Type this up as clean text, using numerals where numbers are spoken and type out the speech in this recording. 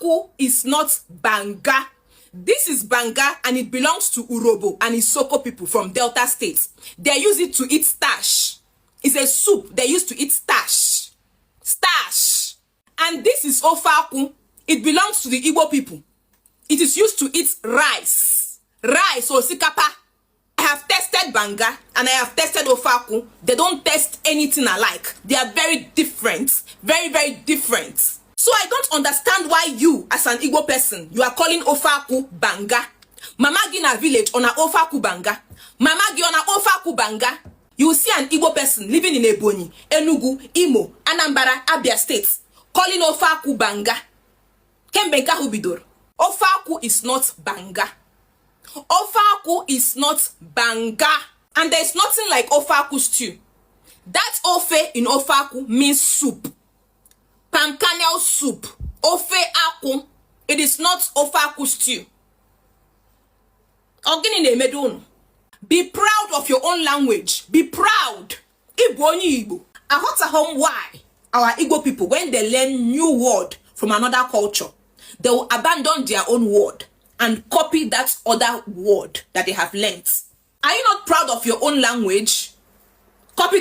Akwu is not banga. This is banga and it belongs to Urobo and Isoko people from Delta States. They use it to eat stash. It's a soup they used to eat stash. Stash. And this is Ofe Akwu. It belongs to the Igbo people. It is used to eat rice. Rice or sikapa. I have tested banga and I have tested Ofe Akwu. They don't taste anything alike. They are very different. Very, very different. So I don't understand why you, as an Igbo person, you are calling Ofe Akwu banga. Mama gi na village on a Ofe Akwu banga. Mama gi on a Ofe Akwu banga. You will see an Igbo person living in Ebonyi, Enugu, Imo, Anambra, Abia states, calling Ofe Akwu banga. Kembenka hubidor. Ofe Akwu is not banga. Ofe Akwu is not banga. And there is nothing like Ofe Akwu stew. That Ofe in Ofe Akwu means soup. Palm kernel soup. Ofe Akwu. It is not Ofe Akwu stew. Be proud of your own language. Be proud. Igbo. I hot home why our Igbo people, when they learn new word from another culture, they will abandon their own word and copy that other word that they have learnt. Are you not proud of your own language? Copy.